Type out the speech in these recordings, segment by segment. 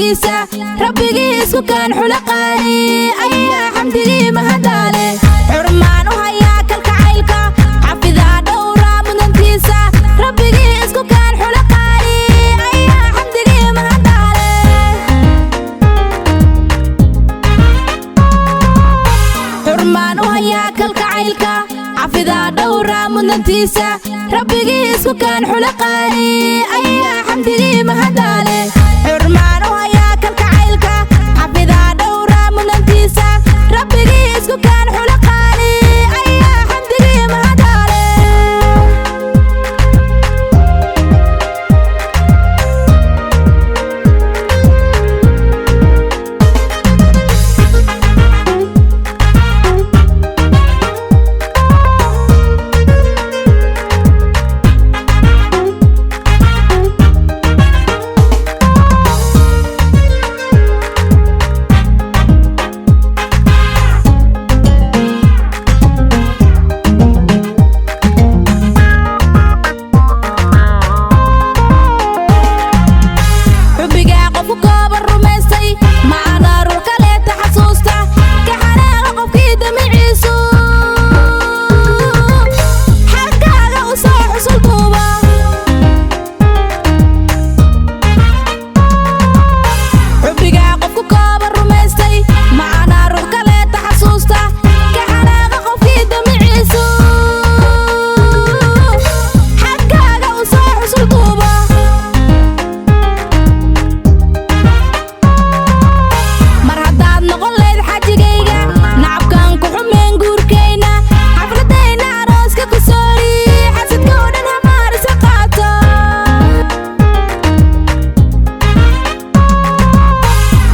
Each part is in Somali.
Mudnantiisa rabbigii isku kaan xulaqaani ayaa xamdigii mahadaale. Xurmaan u hayaa kalkacaylka, xafidaa dhowraa mudnantiisa rabbigii isku kaan xulaqaani ayaa xamdigii mahadaale. Xurmaan u hayaa kalkacaylka, xafidaa dhowraa mudnantiisa rabbigii isku kaan xulaqaani ayaa xamdigii mahadaale. Xurmaan u hayaa kalkacaylka, xafidaa dhowraa mudnantiisa rabbigii isku kaan xulaqaani ayaa xamdigii mahadaale. Xubbigaa qofku kooban rumaystay macnaa ruux kaleeta xasuusta ka xanaaqa qofkii damiciisu xaggaaga u soo xusul duuba. Xubbigaa qofku kooban rumaystay macnaa ruux kaleeta xasuusta ka xanaaqa qofkii damiciisu xaggaaga u soo xusul duuba. Mar haddaad noqon leyd xajigayga, nacabkaan ku xumeen guurkayna, xafladayna arooska ku soori, xasidka oo dhan hamaarisa qaato.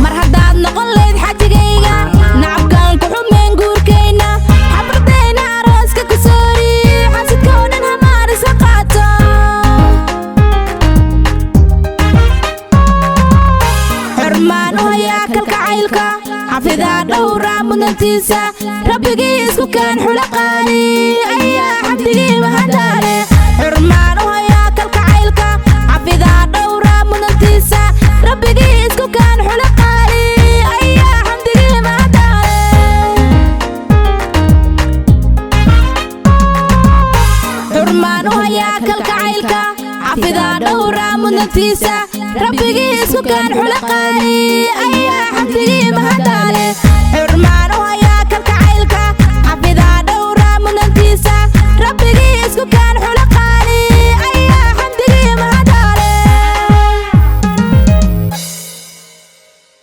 Mar haddaad noqon leyd xajigayga, nacabkaan ku xumeen guurkayna, xafladayna arooska ku soori, xasidka oo dhan hamaarisa qaato. Xurmaan u hayaa kalkacaylka, xafidaa dhowraa mudnantiisa rabbigii isku kaan xulaqaani ayaa xamdigii mahadaale. Xurmaan u hayaa kalkacaylka, xafidaa dhowraa mudnantiisa rabbigii isku kaan xulaqaani ayaa xamdigii mahadaale. Xurmaan u hayaa kalkacaylka, xafidaa dhowraa mudnantiisa rabbigii isku kaan xulaqaani ayaa xamdigii mahadaale.